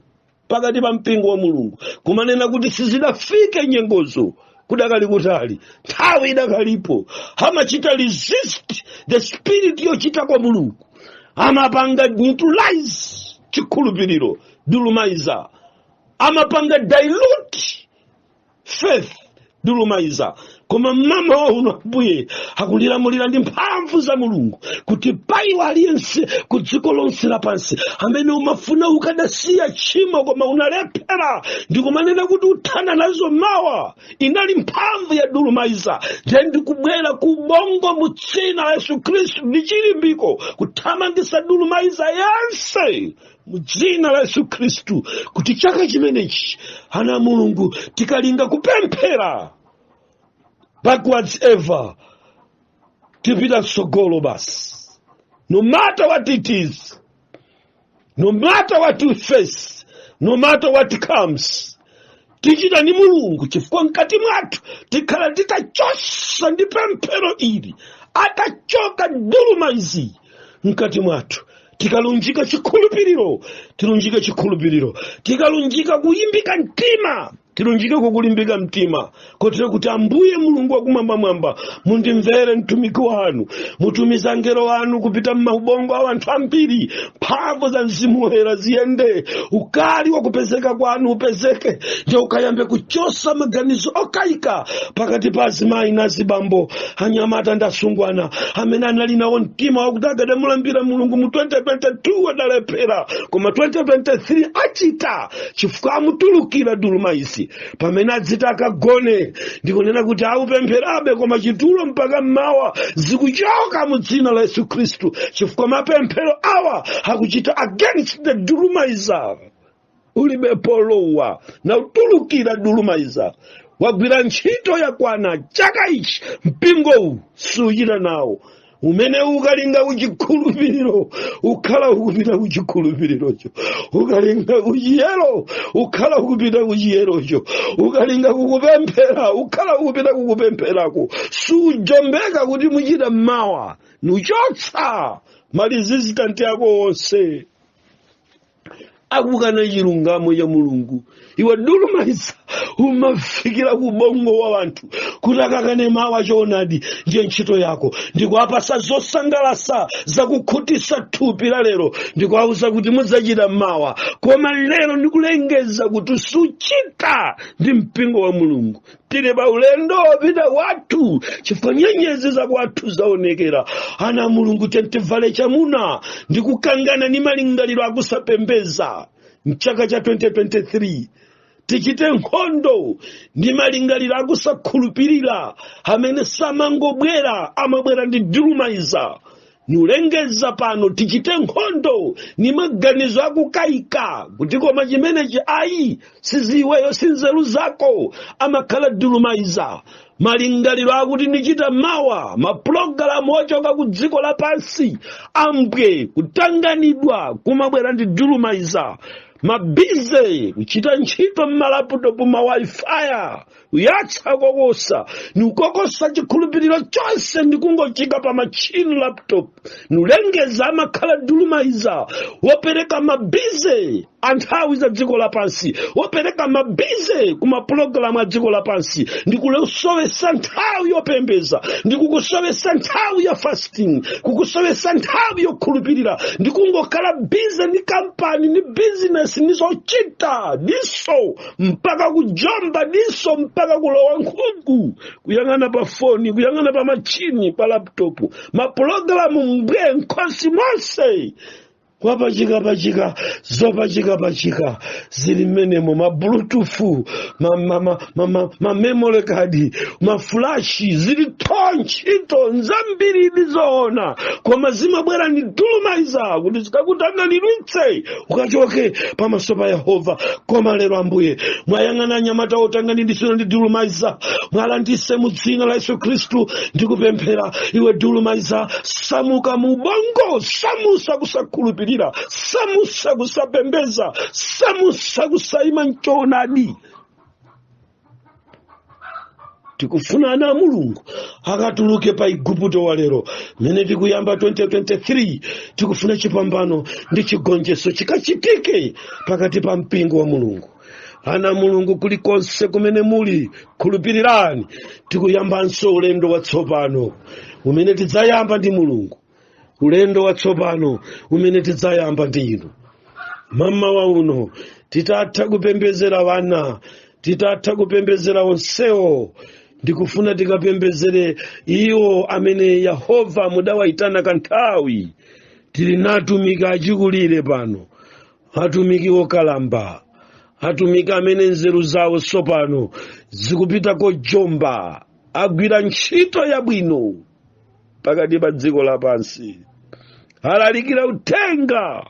pakati pa mpingo wa Mulungu kumanena kuti sizidafike nyengozo, kudakali kutali, nthawi idakalipo. Amachita resist the spirit yochita kwa Mulungu, amapanga neutralize chikhulupiriro Dulumaiza, amapanga dilute faith Dulumaiza. Koma mmawa uno Ambuye akulilamulira ndi mphamvu za Mulungu kuti paiwo aliyense ku dziko lonse lapansi amene umafuna ukadasiya tchimo koma unalephera ndikumanena kuti uthana nazo mawa, inali mphamvu ya Dulumaiza. Ndiye ndikubwera ku ubongo mu dzina la Yesu Khristu ndi chilimbiko kuthamangisa Dulumaiza yense mu dzina la Yesu Khristu, kuti chaka chimenechi ana Mulungu tikalinga kupemphera backwards ever, tipita mtsogolo basi. No matter what it is, no matter what we face, no matter what comes, tichita ni Mulungu, chifukwa mkati mwathu tikhala titachosa ndi pemphero ili. Atachoka Dulumaizi mkati mwathu, tikalunjika chikhulupiriro, tilunjike chikhulupiriro, tikalunjika kulimbika mtima, tilunjike kukulimbika mtima, kotero kuti Ambuye Mulungu wakumwambamwamba mundimvere mtumiki wanu, mutumiza angelo wanu kupita m'maubongo a anthu ambiri, mphamvu za Mzimu Woyera ziyende, ukali wakupezeka kwanu upezeke, ndio ukayambe kuchosa maganizo okayika pakati pa azimayi na azibambo, anyamata ndi asungwana amene anali nawo mtima wakuti akadamulambira Mulungu mu 2022, adalephera, koma 2023 achita, chifukwa amutulukira Dulumaisi. Pamene adziti akagone ndikunena kuti aupempherabe, koma chitulo mpaka mmawa zikuchoka mu dzina la Yesu Khristu, chifukwa mapemphero awa akuchita against the Dulumaiza. Ulibe polowa na utulukira Dulumaiza, wagwira ntchito yakwana chaka ichi, mpingowu suchita nawo. Umene ukalinga kuchikhulupiriro ukhala ukupita kuchikhulupirirocho, ukalinga kuchiyero ukhala ukupita kuchiyerocho, ukalinga kukupemphera ukhala ukupita kukupempherako. Sujombeka kuti muchita mmawa, nuchotsa ma resistance ako onse. Akukana chilungamo cha Mulungu. Iwe dulumaisa umafikira ku bongo wa wanthu kuti akakane mawu achoonadi. Ndiye ntchito yako ndikuwapasa zosangalasa zakukhutisa thupi la lero, ndikuwauza kuti mudzachita mawa. Koma lero ndikulengeza kuti suchita ndi mpingo wa Mulungu. Tili pa ulendo wopita kwathu, chifukwa nyenyezi za kwathu zaonekera. Ana a Mulungu, tentivale chamuna ndikukangana ni malingaliro akusapembeza. Mchaka cha 2023 tichite nkhondo ndi malingaliro akusakhulupirira amene samangobwera, amabwera ndi dilumaiza. Nulengeza pano, tichite nkhondo ni maganizo akukayika kuti koma chimenechi ayi, siziweyo, si nzeru zako. Amakhala dilumaiza, malingaliro akuti ndichita mawa, mapulogalamu ochoka ku dziko lapansi ambwe kutanganidwa kumabwera ndi dilumaiza. Ma busy kuchita ntchito mma laptop, ma WiFi, kuyatsa kokosa nikukokosa chikhulupiriro chonse ndikungochika pa machine laptop. Nulengeza, amakhala dilumaiza wopereka ma busy a nthawi za dziko lapansi, wopereka ma busy ku mapulogalamu a dziko lapansi, ndikusowesa nthawi yopembeza, ndikukusowesa nthawi ya fasting, kukusowesa nthawi yokhulupirira, ndikungokhala busy ndi kampani, ndi business, ndi zochita, diso mpaka kujomba, diso mpaka kulowa nkhungu, kuyang'ana pa foni, kuyang'ana pa machini, pa laptop, mapulogalamu mbwe nkhosi monse kwapachikapachika, zopachikapachika zili mmenemo, ma Bluetooth, ma memory card, ma flash, zili tho. Ntchito nzambiri zoona, koma zimabwera ndi dulumaiza kuti zikakutanganidwitse ukachoke pamaso pa Yehova. Koma lero, Ambuye, mwayang'ana anyamata otanganidwisira ndi dulumaiza, mwalandise mu dzina la Yesu Khristu. Ndikupemphera, iwe dulumaiza, samuka mu bongo, samusa kusakhulupirira, samusa kusapembeza, samusa kusayima mchoonadi. Tikufuna ana a Mulungu akatuluke pa Igupto wa lero. Mene tikuyamba 2023, tikufuna chipambano ndi chigonjetso chikachitike pakati pa mpingo wa Mulungu. Ana Mulungu kulikonse kumene muli, khulupirirani, tikuyambanso ulendo watsopano umene tidzayamba ndi Mulungu, ulendo watsopano umene tidzayamba ndi inu. Mamawa uno, titatha kupembezera vana, titatha kupembezera onsewo, ndikufuna tikapembezere iwo amene Yehova mudawayitana kanthawi. Tili natumiki achikulire pano, atumiki okalamba, atumiki amene nzeru zawo tsopano zikupita kojomba, agwira ntchito yabwino pakati pa dziko lapansi, alalikira uthenga.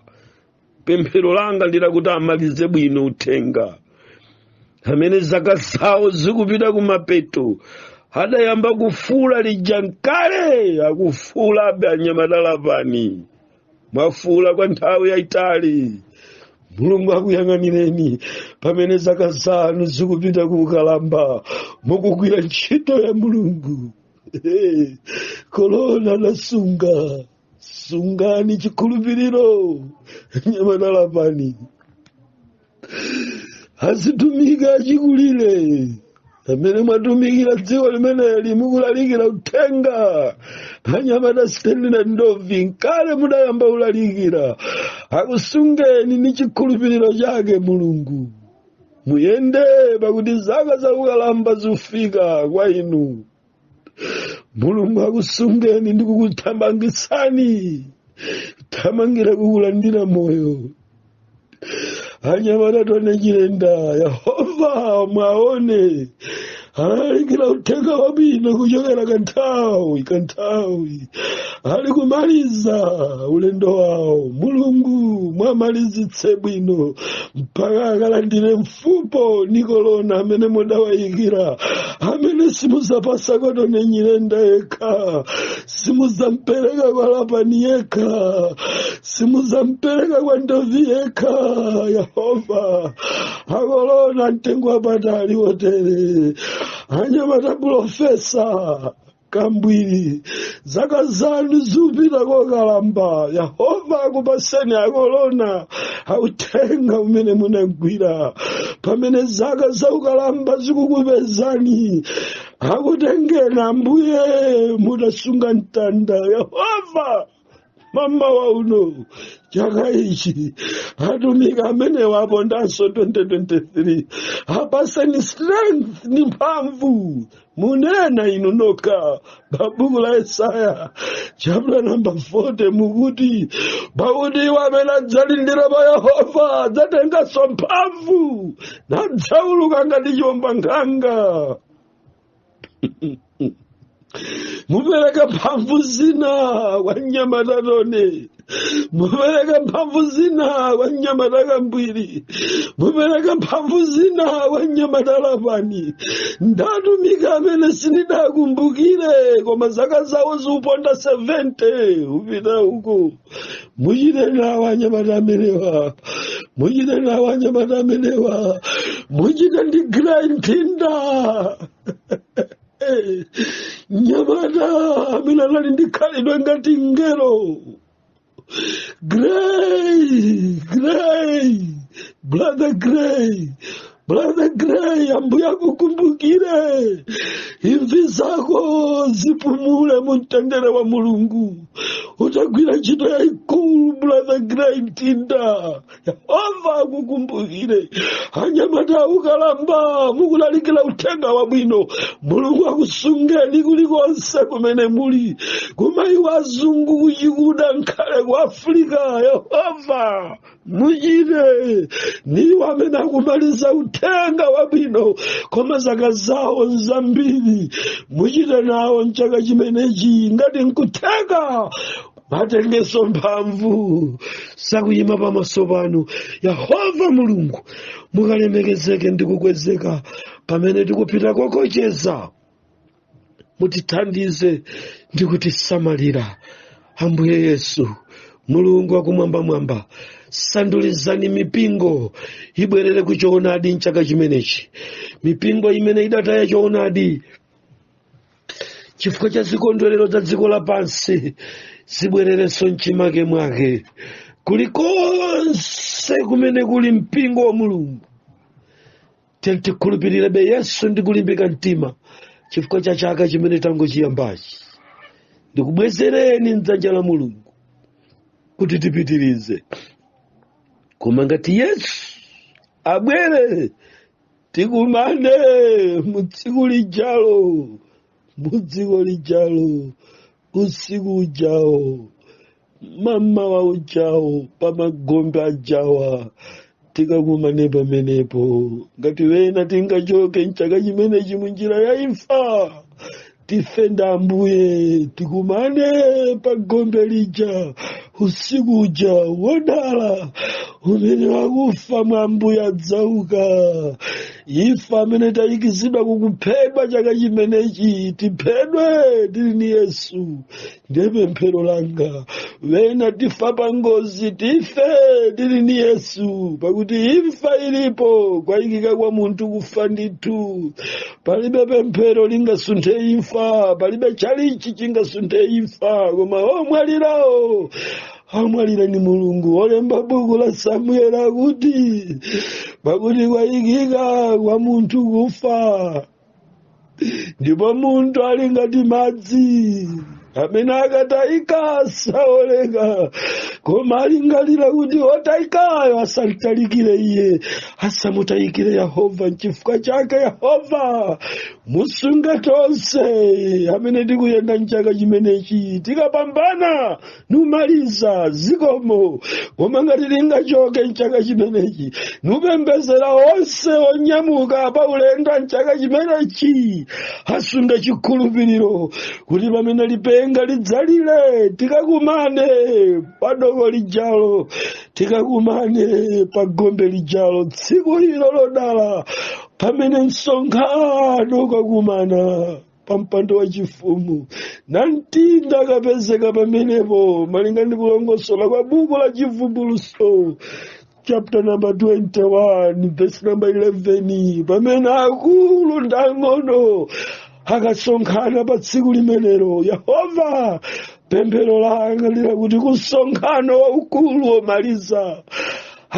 Pemphero langa ndilakuti amalize bwino uthenga. Amene zaka zawo zikupita kumapeto, adayamba kufuula lija nkale, akufuulabe. Anyamatalapani, mwafuula kwa nthawi yayitali. Mulungu akuyang'anireni pamene zaka zanu zikupita ku ukalamba, mukugwira ntchito ya Mulungu. Hey, korona nasunga, sungani chikhulupiriro. Nyamatalapani, azitumika achikulire amene mwatumikira dziko limeneli mukulalikira uthenga, anyamata Stanley Ndovi, nkale mudayamba kulalikira, akusungeni ndi chikhulupiriro chake Mulungu. Muyende, pakuti zaka zakukalamba zifika kwa inu. Mulungu akusungeni ndi kukuthamangitsani, thamangira kukulandira moyo. Anyamata tone chilenda, Yehova mwaone, alalikira uthenga wabwino kuchokera kanthawi kanthawi, ali kumaliza ulendo wawo. Mulungu mwamalizitse bwino mpaka akalandire mfupo ni kolona amene mudawayikira, amene simuzapasa kotone nyilenda yekha, simuzampereka kwa Lapani yekha, simuzampereka kwa Ndovi yekha. Yehova, akolona mtengo wapatali wotere. Anyamata Pulofesa Kambwiri, zaka zanu zupita kokalamba, Yehova akupaseni akolona. Authenga umene munagwira pamene zaka zaukalamba zikukupezani, akutengeni Ambuye mutasunga mtanda. Yehova, mmawa uno, chaka ichi atumiki amene wapondanso 2023, apaseni strength ni mphamvu. Munena inu nokha pa buku la Yesaya chapter number 40, mukuti, "Pakuti iwo amene adzalindira pa Yehova adzatenganso mphamvu, nadzauluka ngati chiwombankhanga." Mupereka mphamvu zina kwa mnyamata Tone, mupereka mphamvu zina kwa mnyamata Kambwiri, mupereka mphamvu zina kwa mnyamata Lapani. Ndatumika amene sindidakumbukire, koma zaka zawo ziuponda 70 upita uko. Muchite nawo anyamata amenewa, muchite nawo anyamata amenewa, muchite ndi Grey Mthinda, nyamata amene anali ndi khalidwe ngati ngelo. Grey, Grey, brother Grey, brother Grey, Ambuye akukumbukire, imvi zako zipumule mu mtendere wa Mulungu. Utagwira ntchito yayikulu, brother Grey Mthinda. Yehova akukumbukire. Anyamata ukalamba mukulalikira uthenga wabwino, Mulungu akusungeni kulikonse kumene muli, kumaiko azungu, kuchikuda, nkhale ku Afrika. Yehova, muchite niwo amene akumaliza uthenga wabwino, koma zaka zawo nzambiri. Muchite nawo mchaka chimenechi, ngati nkutheka matengeso mphamvu zakuyima pamaso panu. Yehova Mulungu, mukalemekezeke ndi kukwezeka pamene tikupita kokocheza. Mutithandize ndi kutisamalira. Ambuye Yesu, Mulungu wakumwambamwamba, sandulizani mipingo ibwerere ku choonadi mchaka chimenechi. Mipingo imene idataya choonadi chifukwa cha zikondwerero za dziko lapansi zibwererenso mchimake mwake. Kulikonse kumene kuli mpingo wa Mulungu, tikhulupirirebe Yesu ndi kulimbika mtima chifukwa cha chaka chimene tangochiyambachi. Ndikubwezereni mdzanja la Mulungu kuti tipitirize, koma ngati Yesu abwere, tikumane mu tsiku lijalo, mu dziko lijalo, usiku ujawo, mamawa ujawo, pamagombe ajawa, tikakumane pamenepo. Ngati wena tingachoke mchaka chimenechi munjira ya imfa, tife ndi Ambuye, tikumane pa gombe lija usiku uja wodala umene wakufa mwa Ambuye adzauka. Ife amene tayikizidwa kukuphedwa chaka chimenechi, tiphedwe tili ni Yesu, ndiye pemphero langa. Wena tifa pa ngozi, tife tili ni Yesu, pakuti imfa ilipo, kwayikika kwa munthu kufa ndithu. Palibe pemphero lingasunthe imfa, palibe chalichi chingasunthe imfa, koma omwalirawo amwalira ni Mulungu. Olemba buku la Samueli akuti, "Pakuti kwayikika kwa munthu kufa, ndipo munthu ali ngati madzi amene akatayika saoleka, koma alingalira kuti otayikayo asamtalikire iye, asamutayikire Yehova." Nchifukwa chake, Yehova, musunge tonse amene tikuyenda mchaka chimenechi. Tikapambana numaliza, zikomo, koma ngati tingachoke mchaka chimenechi, nupembezera onse onyamuka pa ulendo mchaka chimenechi asunge chikhulupiriro kuti pamene lipenga lidzalire, tikakumane padoko lijalo, tikakumane pa gombe lijalo, tsiku lilo lodala pamene msonkhano ukakumana pa mpando wa chifumu, namtinda akapezeka pamenepo, malinga ndi kulongosola kwa buku la Chivumbuluso chapter number 21 verse number 11, pamene akulu ndi ang'ono akasonkhana pa tsiku limenelo. Yehova, pemphero langa lila kuti kusonkhano waukulu womaliza,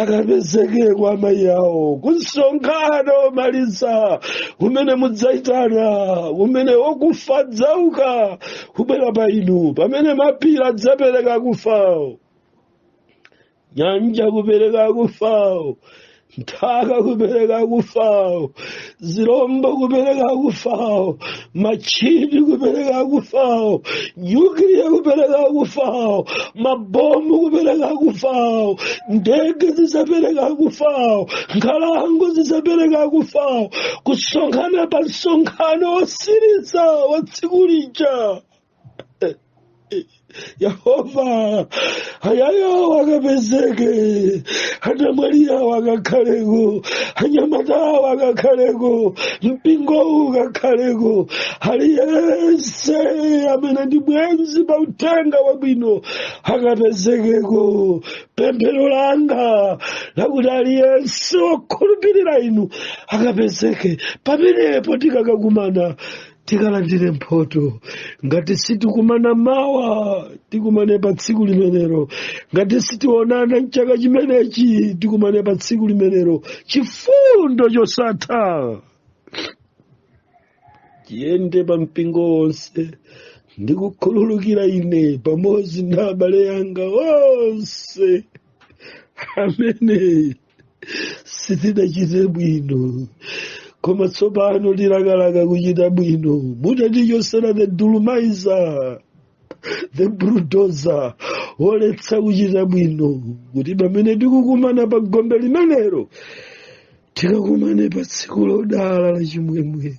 Akapezeke kwa amayi awo kumsonkhano omaliza umene mudzayitana, umene okufa adzauka kubwera pa inu, pamene mapiri adzapereka akufawo, nyanja kupereka akufawo, nthaka kupereka akufawo, zirombo kupereka akufawo, machini kupereka akufawo, nyukiliya kupereka akufawo, mabomu kupereka akufawo, ndege zidzapereka akufawo, nkhalango zidzapereka akufawo, kusonkhana pa msonkhano wotsiriza wa tsiku lija. Yehova, ayayawo akapezeke, anamwaliyawo akakhaleko, anyamatawo akakhaleko, mpingowu ukakhaleko, aliyense amene ndi bwenzi pa uthenga wabwino akapezekeko. Pemphero langa lakuti aliyense wokhulupirira inu akapezeke pamenepo, tikakakumana tikalandire mphoto. Ngati sitikumana mawa, tikumane pa tsiku limenelo. Ngati sitionana mchaka chimenechi, tikumane pa tsiku limenelo. Chifundo chosatha chiyende pa mpingo wonse ndi kukhululukira ine pamodzi ndi abale anga onse amene sitinachite bwino, koma tsopano tilakalaka kuchita bwino. Mutatichosera the dulumizer, the bulldozer woletsa kuchita bwino, kuti pamene tikukumana pa gombe limenelo, tikakumane pa tsiku lodala la chimwemwe,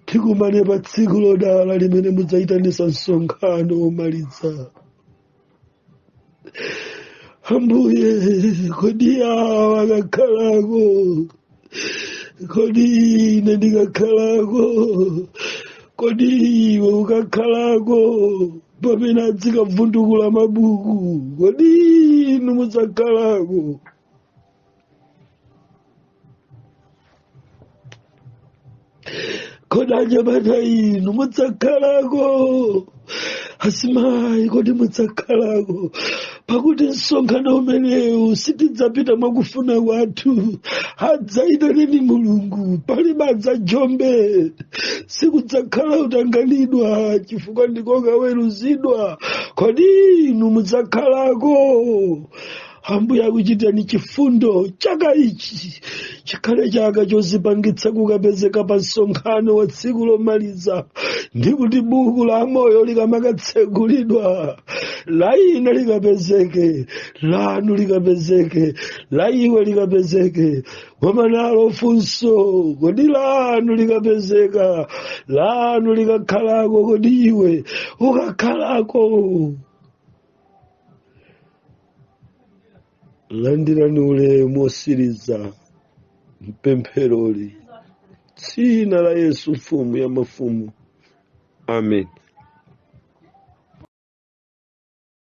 tikumane pa tsiku lodala limene mudzayitanisa msonkhano womaliza. Ambuye, kodi awa akakhalako? Kodi ine ndikakhalako? Kodi iwe ukakhalako pamene adzikavundukula mabuku? Kodi inu mudzakhalako? Kodi anyamata inu mudzakhalako? Azimayi, kodi mudzakhalako? Pakuti msonkhano umenewu sitidzapita mwakufuna kwathu, adzayitaneni Mulungu, palibe adzajombe, sikudzakhala utanganidwa, chifukwa ndikokaweruzidwa. Kodi inu mudzakhalako? Ambuye akuchitani chifundo. Chaka ichi chikhale chaka chozipangitsa kukapezeka pa msonkhano wa tsiku lomaliza, ndi kuti buku la moyo likamakatsegulidwa, la ine likapezeke, lanu likapezeke, la iwe likapezeke. Koma nalo funso, kodi lanu likapezeka, lanu likakhalako, kodi iwe ukakhalako? Landirani ulemu osiriza mpempheroli, dzina la Yesu, mfumu ya mafumu, amen.